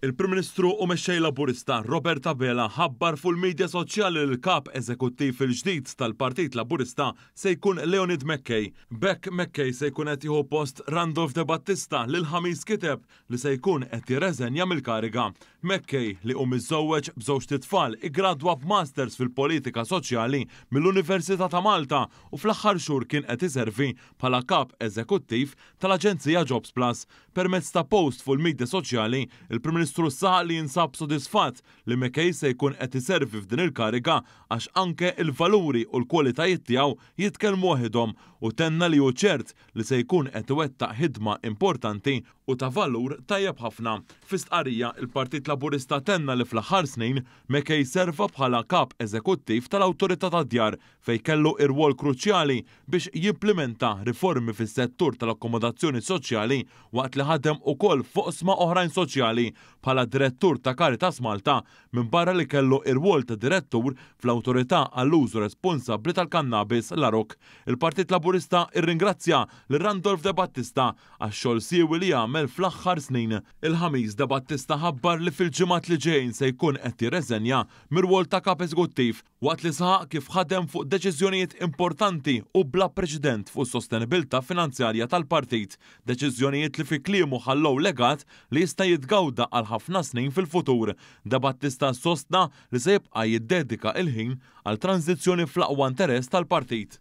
Il-Prim Ministru u Mexxej Laburista Robert Abela ħabbar fuq il-midja soċjali li l-Kap Eżekuttiv il-ġdid tal-Partit Laburista se jkun Leonid McKay. B'hekk McKay se jkun qed jieħu post Randolph De Battista li l-Ħamis kiteb li se jkun qed jirreżenja mill-kariga. McKay, li hu miżżewweġ b'żewġt itfal, iggradwa b'Masters fil-Politika Soċjali mill-Università ta' Malta u fl-aħħar xhur kien qed iservi bħala Kap Eżekuttiv tal-Aġenzija Jobsplus. Permezz ta' post fuq il-midja soċjali, il-Prim Ministru saħaq li jinsab sodisfatt li McKay se jkun qed iservi f'din il-kariga għax anke l-valuri u l-kwalitajiet tiegħu jitkellmu waħidhom u tenna li hu ċert li se jkun qed iwettaq ħidma importanti u ta' valur tajjeb ħafna. Fi stqarrija, il-Partit Laburista tenna li fl-aħħar snin, McKay serva bħala Kap Eżekuttiv tal-Awtorità tad-Djar fejn kellu irwol kruċjali biex jimplimenta riformi fis-settur tal-akkomodazzjoni soċjali waqt li ħadem ukoll f'oqsma oħrajn soċjali bħala Direttur ta' Caritas Malta minbarra li kellu irwol ta' Direttur fl-Awtorità għall-Użu Responsabbli tal-Kannabis, l-ARUC. Il-Partit Laburista rringrazzja lil Randolph De Battista għax-xogħol siewi li għamel fl-aħħar snin. Il-Ħamis De Battista ħabbar li fil-ġimgħat li ġejjin se jkun qed jirreżenja mir-rwol ta' Kap Eżekuttiv waqt li saħaq kif ħadem fuq deċiżjonijiet importanti u bla preċedent fuq is-sostenibilità finanzjarja tal-partit, deċiżjonijiet li fi kliemu ħallew legat li jista' jitgawda għal ħafna snin fil-futur. De Battista sostna li se jibqa' jiddedika il-ħin għal tranżizzjoni fl-aqwa interess tal-partit.